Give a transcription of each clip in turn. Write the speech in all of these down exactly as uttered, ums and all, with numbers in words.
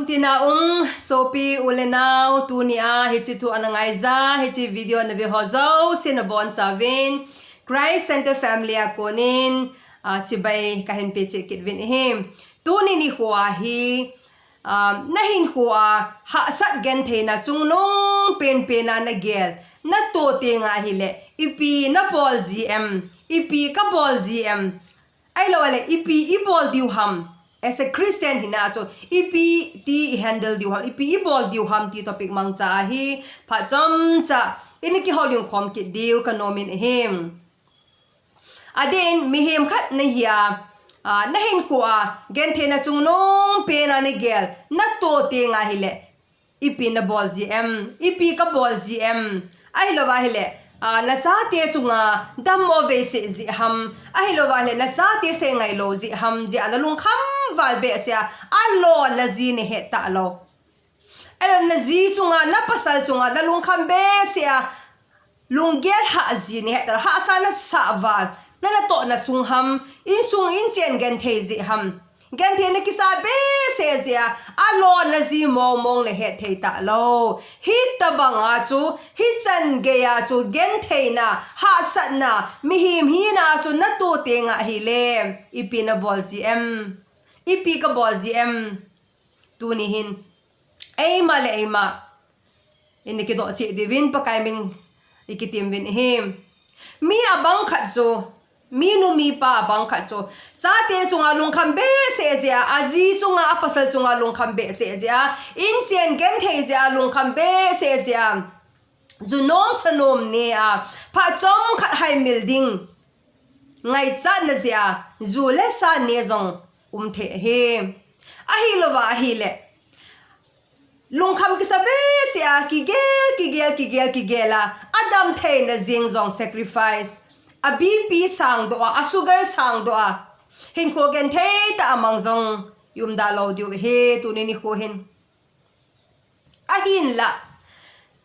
Tina um, sopi u le nau, tunia hiche thu ana ngaija, hiche video ana ve ho jouse nabonchauvin Christ Center Family a konin, ah, chibai kahin peh cheh kit uvin ahi. Tuni nikho a hi, ah, nahinkho a hahsat gentheina chungnung penpen a nagel, natoh teng ahile, ipi nabol ji em, ipi kabol ji em, ahilouleh ipi ibol diu ham. As a Christian hina chu, ipi ti i handle diu ham, ipi ibol diu ham ti topic mangcha ahi, phat chomcha ina kihoulim khom kit diu kanomin ahi. Adeh in mihem khat nahia, ah, nahinkho a gentheina chungnung pen a nagel, natoh teng ahile, ipi nabol ji em, ipi kabol ji em, ahilouva ahile, ah, nachate chunga dammo veiseh ji ham, ahilouva ahile nachate seingailou ji ham, jeh a nalungkham val behseh a, alona ji nahet talou. Ahilou, naji chunga, napasal chunga nalungkham behseh a, lunggel hah ji nahet talou, hahsa nasah val, na natohna chung ham, insung inchen genthei ji ham. Gentheina kisa behseh jeh a, alona ji mongmong nahet thei talou. Hitobang a chu, hichan geiya chu gentheina, hahsatna, mihem hina chu natoh teng ahile, ipi nabol ji em, ipi kabol ji em. Tuni hin, eima le eima ina kidoh cheh diuvin Pakai min ikitem uvin ahi. Mi abang khat chu, minu mipa abang khat chu, chate chunga lungkham behseh jeh a, aji chunga, apasal chunga lungkham behseh jeh a, inchen genthei jeh a lungkham behseh jeh a, ju nom sa nom ne a, phat chomkhat haimil ding ngaichatna jeh a, ju le sa ne jong um thei ahi. Ahilouva ahile, lungkham kisa behseh a, kigel, kigel, kigel, kigel a, adam theina jeng jong sacrifice, a BP sangdoh a, a sugar sangdoh a, hinkho genthei tah a mang jong i um da lou diu ahi, tuni nikho hin. Ahinla,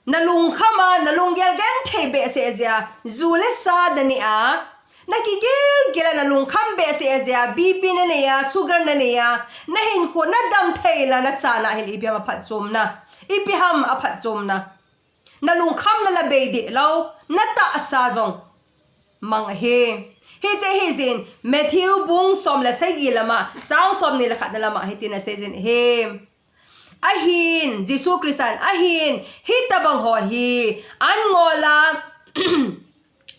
nalungkham a, nalunggel genthei behseh jeh a, ju le sa nane a, nakigel gel a, nalungkham behseh jeh a, BP nanei a, sugar nanei a, nahinkho nadam thei la, nachan ahile ipi ham aphatchomna, ipi ham aphatchomna. Nalungkham nala bei deh lou, natahsa jong mang ahi. Hiche hijeh in Matthew bung som le sagi lama, chang somni le khatna lama hitin asei jin ahi. Ahin, Jesu Christan ahin, hitobang ho hi, an ngol a,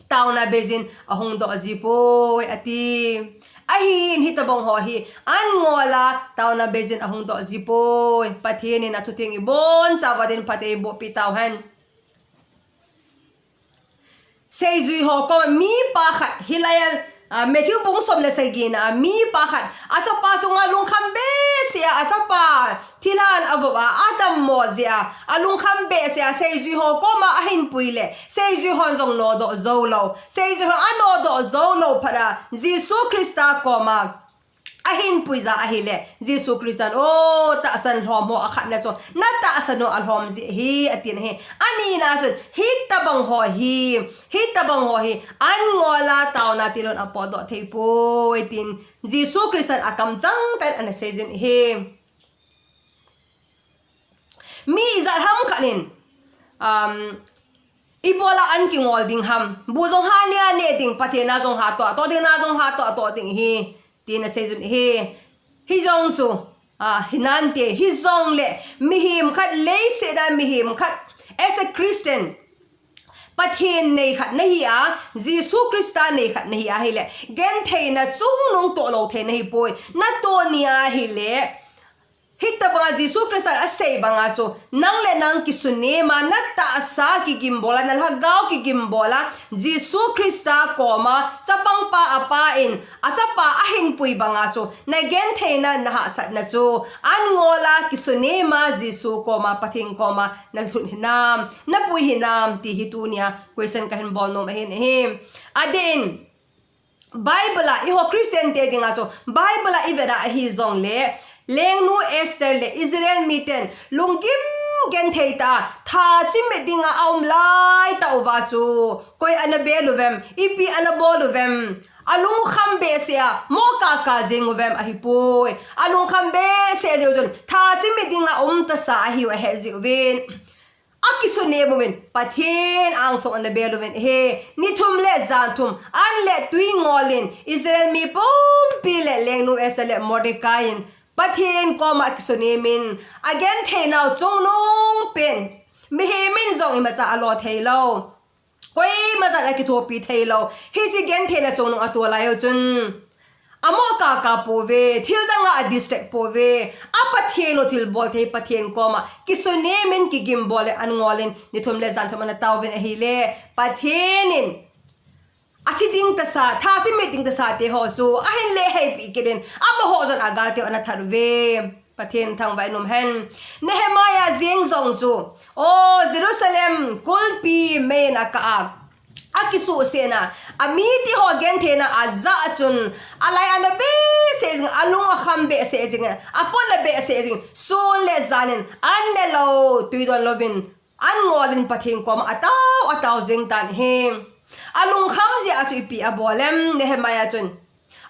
taona beijin ahung doh ji poi, ati. Ahin, hitobang ho hi, an ngol a, taona beijin ahung doh ji poi. Pathen in athutheng ibonchauva din phatthei eiboh pi tauhen. Seijui ho koma mipa khat hilai a, ah, Matthew bung som le sagi na a, mipa khat achapa chunga lungkham behseh a, achapa thilhan avop a, adammo jeh a, alungkham behseh a, seijui ho koma ahin pui le, seijui hon jong nodoh jou lou, seijui hon anodoh jou lou phat a, Jesu Christa koma ahin puija ahile, Jesu Christan, o, tahsan lhom ho akhatna chu, natahsan u alhom jeh ahi, atin ahi. Anina chun, hitobang ho hi, hitobang ho hi, an ngol a taona tilon apohdoh thei poi, tin Jesu Christan akamchang tah in ana seijin ahi. Mi ijat ham khat in, um, ibola an kingol ding ham. Bu jong ha ne a ne ding, Pathen a jong ha toh, toh ding na jong ha toh, toh ding ahi, tin aseijun ahi. Hijong chu, ah, hinante, hijongle, mihem khat, leiset a mihem khat, as a Christian, Pathen nei khat nahi a, Jesu Christa nei khat nahi ahile, gentheina chungnung toh lou thei nahi poi, natoh ni ahile, hitobanga Jesu Christan asei banga chu, nang le nang kisunema, natahsa kigimbol a, nalhagao kigimbol a, Jesu Christa koma, chapangpa apa in, achapa ahin pui banga chu, nagentheina, nahahsatna chu, an ngol a kisunema, Jesu koma, Pathen koma, nalut hinam, napui hinam, ti hi tunia question kahin bol nom ahin ahi. Adeh in, Bible a, eiho Christian te dinga chu, Bible a ivet a ahi jongle, Lengnu Esther le Israel miten lunggim genthei tah a, tha chimit dinga aum lai tah uva chu, koi ana bel uvem, ipi ana bol uvem, Alungkham behseh a, mo kaka jeng uvem ahipoi. Alungkham behseh jeh u chun, tha chimit dinga umtasa ahiu ahet jeh uvin. Akisunem uvin, Pathen angsung ana bel uvin ahi. Ni thum le jan thum, an le tui ngolin, Israel mi pumpi le lengnu Esther le Mordecai in, Pathen koma akisunem in, agenthei nau chungnung pen, mihem in jong imacha alo thei lou. Koima chan akithopi thei lou. Hiche gentheina chungnung a tolai u chun, amo kaka pouve, thil danga a distract pouve. A Pathen u thilbol thei Pathen koma kisunem in, kigimbol in, an ngolin, ni thum le jan thum ana taovin ahile, Pathen in athi ding tasa, tha chimit ding tasa te ho chu ahin le heipi kit in, amaho jong agal teu ana that uve. Pathen thangvah in um hen. Nehemiah jeng jong chu, o, Jerusalem kulpi mei in akah a, akisuhsetna, amite ho gentheina ajah chun, alai ana behseh jing, alung akham behseh jing, apona behseh jing, sun le jan in, an ne lou, tui don louvin, an ngolin Pathen koma atao, atao jeng tan ahi. Alungkham jeh a chu ipi abol em, Nehemiah chun.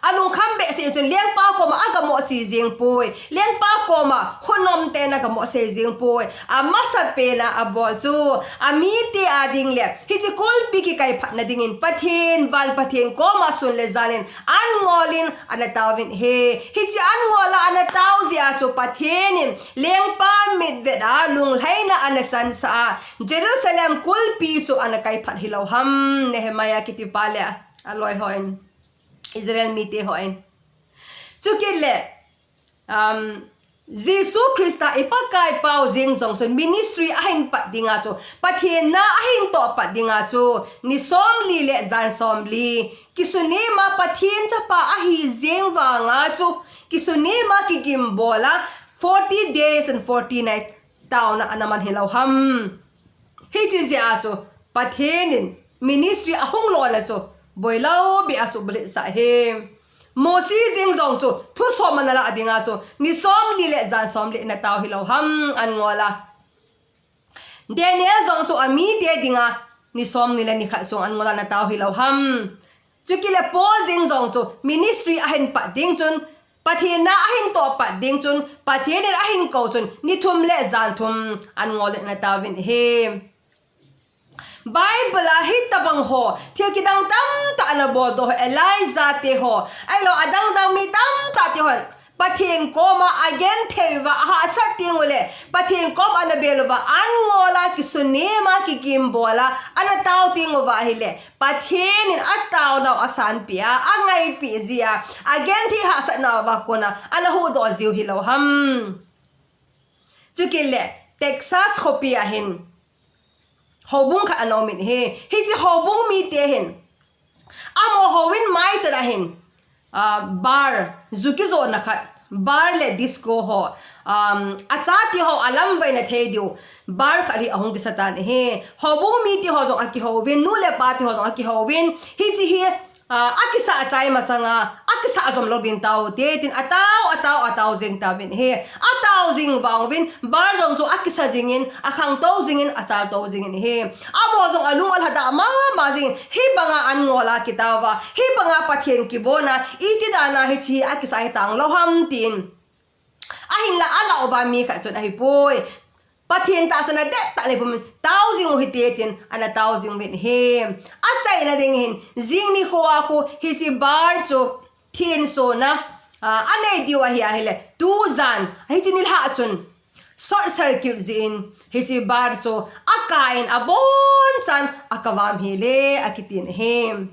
Alungkham behseh chun lengpa koma agamo che jeng poi. Lengpa koma hunom tah in agamo sei jeng poi. Amasapen a abol chu, amite a ding le hiche kulpi kikaiphatna dingin Pathen, van Pathen koma sun le jan in an ngolin ana taovin ahi. Hiche an ngol a ana tao jeh a chu Pathen in lengpa mitvet a lunglhaina ana chansah a, Jerusalem kulpi chu ana kaiphat hilou ham, Nehemiah kitipa le aloi hon, Israel mite hon. Chukit le, um, Jesu Christa i Pakai pao jeng jong chun ministry ahin pat dinga chu, Pathen na ahin toh pat dinga chu, ni somli le jan somli, kisunem a Pathen chapa ahi jeng vanga chu, kisunem a kigimbol a, forty days and forty nights taona ana man hilou ham. Hiche jeh a chu Pathen in ministry ahung lona chu boilou beh a subulhit sah ahi. Mosi jeng jong chu thusom ana lah dinga chu ni somli le jan somli ana tao hilou ham, an ngol a. Daniel jong chu amite dinga ni somni le ni khat sung an ngol a ana tao hilou ham. Chukit le Paul jeng jong chu ministry ahin pat ding chun, Pathen na ahin toh pat ding chun, Pathen in ahin kou chun, ni thum le jan thum an ngol in ana taovin ahi. Bible a hitabang ho, thil kidang tamtah ana bol doh ho, Elijah te ho, ahilou adang dang mi tamtah te hon, Pathen koma agenthei uva, ahahsat teng uleh, Pathen koma ana bel uva, an ngol a, kisunem a, kigimbol a, ana tao teng uva ahileh, Pathen in ataonau asanpeh a, angaipeh jeh a, agenthei hahsatnau va kona ana huhdoh jiu hilou ham. Chukit le, Texas khopi a hin houbung khat ana um in ahi. Hiche houbung mite hin, amaho houin maichan a hin, ah, bar, ju kijohna khat, bar le disco ho, um, achate ho alamvaina thei diu bar khat hi ahung kisa tan ahi. Houbung mite ho jong akihouvin, nu le pate ho jong akihouvin, hiche hi, ah, akisa achai masanga, akisa ajom lou ding taute tin atao, atao, atao jeng tauvin ahi. Atao jing vang uvin, bar jong chu akisa jingin, akhangtou jingin, achaltou jingin ahi. Amaho jong alung alhada mama jingin, hibanga an ngol a kitao va, hibanga Pathen kibona, iti dana hiche hi akisa hi tanglou ham tin. Ahinla alah uva mi khat chun ahipoi, Pathen tahsan a dettah nei pumin, tao jing u hite tin, ana tao jing uvin ahi. Achaina ding hin, jing nikho a khu, hiche bar chu, thenso na, ah, anei diu ahi ahileh, tujan, hiche nilhah chun, short circuit jeh in, hiche bar chu, akai in abonchan, akavam hile, akitin ahi.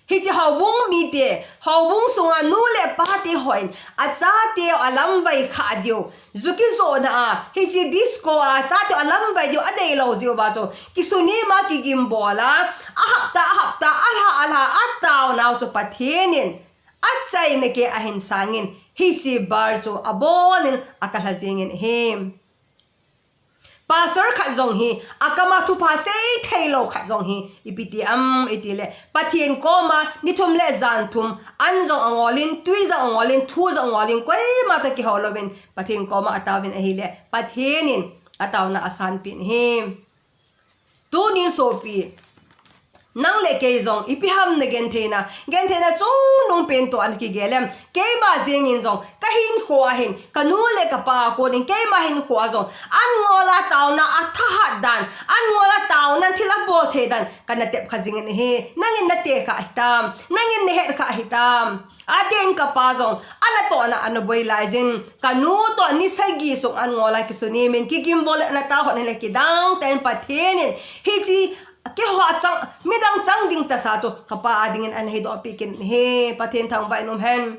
Hiche houbung mite, houbung sunga nu le pate hon, achateu alamvai khah diu, ju kijohna a, hiche disco a, achateu alamvai diu, adeilou jeh uva chu, kisunem a, kigimbol a, ahapta, ahapta, alha, alha, ataonau chu Pathen in, achaina kei ahin sangin, hiche bar chu abonin akalha jingin ahi. Pastor khat jong hi, akama thupha sei theilou khat jong hi, ipi ti am itileh, Pathen koma, ni thum le jan thum, an jong angolin, tui jong angolin, thu jong angolin, koima toh kihou louvin, Pathen koma ataovin ahileh, Pathen in ataona asanpeh in ahi. Tunin sopi, Nang le kei jong ipi ham na gentheina, gentheina chungnung pen toh ana kigel em? Keima jeng in jong ka hinkho a hin, ka nu le ka pa kon in keima hinkho a jong an ngol a taona a thahat dan, an ngol a taona thil a bol thei dan kana tep kha jing in ahi. Nangin na te kha hitam, nangin na het kha hitam. Adeh in ka pa jong ana tohna ana boi lai jin, ka nu toh ni sagi sung an ngol a kisunem in kigimbol ana tao hon ahile, kidang tah in Pathen in hiche keiho chang, midang chang ding tahsa chu ka pa a dingin ana heidoh pi kit in ahi. Pathen thangvah in um hen.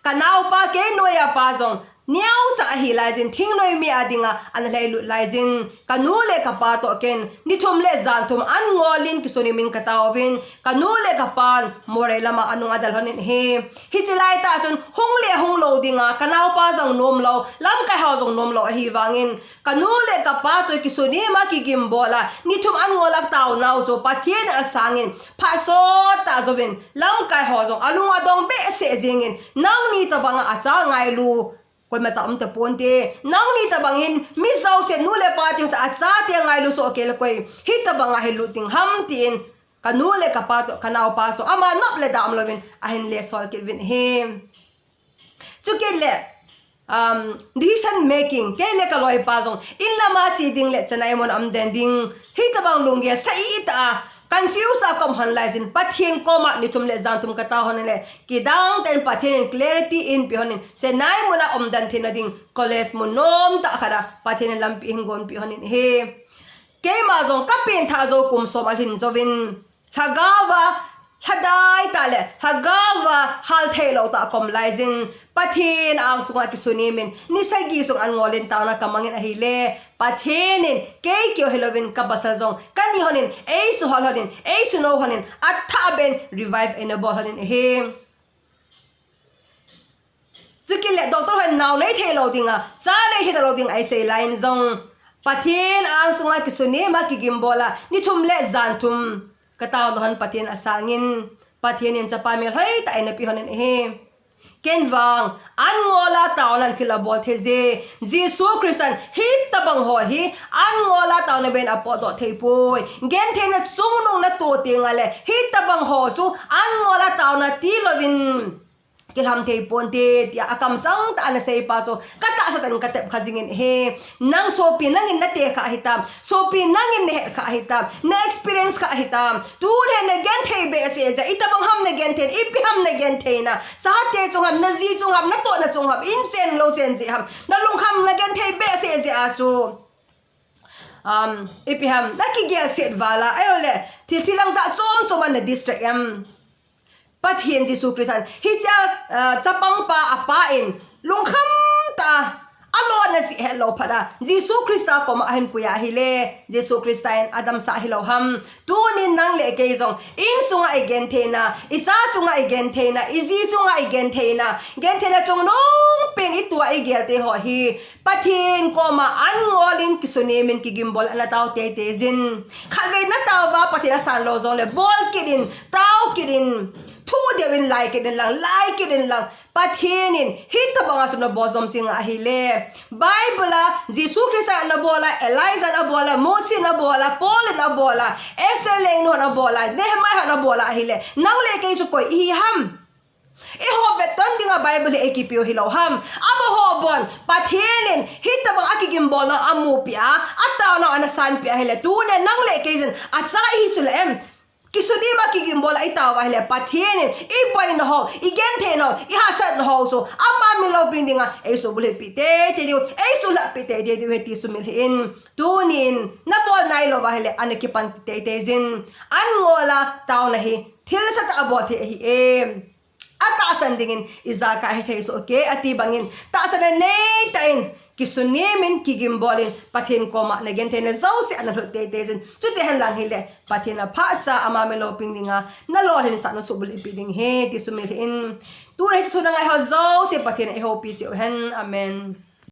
Ka naopa kei noiya pa jong neocha ahi lai jin, thingnoi mi a dinga ana lhailut lai jin, ka nu le ka pa toh ken ni thum le jan thum an ngol in kisunem in ka taovin, ka nu le ka pan Moreh lama anung adel hon in ahi. Hiche lai tah chun hung le hung lou dinga, ka naopa jong nom lou, lamkai ho jong nom lou ahi vangin, ka nu le ka pa toh kisunem a kigimbol a ni thum an ngol a taonau chu Pathen in asang in, phat sot tah jouvin lamkai ho jong alung adong behseh jing in, nangni tobang a acha ngailu koima cha um ta ponte. Nangni tobang hin mi jouse nu le pa teng sa acha te ngailu soh kei le koi hitobang a hilut ding ham tin, ka nu le ka pa toh ka naopa chu ama nop le dam louvin ahin le sol kit uvin ahi. Chukit le, um, decision making, kei le ka loipa jong in lama che ding le Chennai mun a um den ding, hitobang lunggel sah tah a confuse a ka um hon lai jin, Pathen koma ni thum le jan thum ka tao hon le, kidang tah in Pathen in clarity eipe hon in, Chennai mun a um den theina ding college mun nom tah khat a Pathen in lampi ahin gonpi hon in ahi. Keima jong ka pengthah jou kum som alhin jouvin, lhagao a lhadai tah le lhagao a hal thei lou tah ka um lai jin, Pathen angsunga kisunem in ni sagi sung an ngol in taona ka mang in ahile, Pathen in kei keu hilouvin ka pasal jong kani hon in, eisu hol hon in, eisu nou hon in, athah beh in revive eina bol hon in ahi. Chukit le doctor hon nao nei thei lou dinga, cha nei thei lou dinga eisei lai in jong, Pathen angsunga kisunem a kigimbol a ni thum le jan thum ka taona hon Pathen asang in, Pathen in chapa melhoi tah eina pe hon in ahi. Ken vang an ngol a taona thil a bol thei je, Jesu Christan hitobang ho hi an ngol a taona beh in apotdoh thei poi. Gentheina chungnung na to teng le hitobang ho chu an ngol a taona ti louvin kilham thei ponte, tia akam chang tah a ana seipa chu ka tahsa tah in ka tep kha jing in ahi. Nang sopi nangin na te kha hitam, sopi nangin na het kha hitam, na experience kha hitam. Tun hin na genthei behseh jeh a, itobang ham na genthei, ipi ham na gentheina, chate chung ham, na ji chung ham, na tohna chung ham, in chen lou chen jeh ham, na lungkham na genthei behseh jeh a chu, um, ipi ham na kigel set val a, ahilou le thil, thil lang jat chom chom a na distract em? Pathen Jesu Christan hiche a, ah, chapang pa apa in lungkham tah a alona jeh helou phat a Jesu Christa koma ahin pui a ahile, Jesu Christa in adamsah hilou ham? Tunin nang le kei jong insunga i gentheina, i cha chunga i gentheina, i ji chunga i gentheina, gentheina chungnung pen i tua i gel te ho hi Pathen koma an ngol in kisunem in kigimbol a na tao teitei jin. Khatvei na tao uva Pathen asan lou jongle bol kit in, tao kit in, thu deu in lai kit in lang, lai kit in lang. Pathen in hitobang a chu na bol jom jing ahile, Bible a Jesu Christa in ana bol a, Elijah in ana bol a, Mose in ana bol a, Paul in ana bol a, Esther lengnu in ana bol a, Nehemiah in ana bol a ahile, nang le kei chu koi ihi ham? Eiho vetton dinga Bible hi eikipeu hilou ham? Amaho bon Pathen in hitobang a kigimbolna amupi a, ataona ana sanpi ahile, tuni nang le kei jin acha ihi chu le em? Kisunem a kigimbol a i tao uva ahile, Pathen in i boina ho, i gentheina ho, i hahsatna ho chu ama min loupina dinga eisuh bulhitpi teitei diu, eisuh lhahpi teitei diu ahi ti sumil hih in. Tunin na bol nailou uva ahile, ana kipan teitei jin. An ngol a taona hi thil nasatah a bol thei ahi e. Atahsan dingin ijakai hithei soh kei ati bangin, tahsan nei tah in kisunem in, kigimbol in, Pathen koma na gentheina jouse ana lhut teitei jin. Chuti henlang hile, Pathen a phacha ama min loupina dinga na lolhinsahna suhbulhitpi ding ahi ti sumil hih in. Tuni hiche thu na ngai ho jouse Pathen in eihoupi cheh uhen. Amen.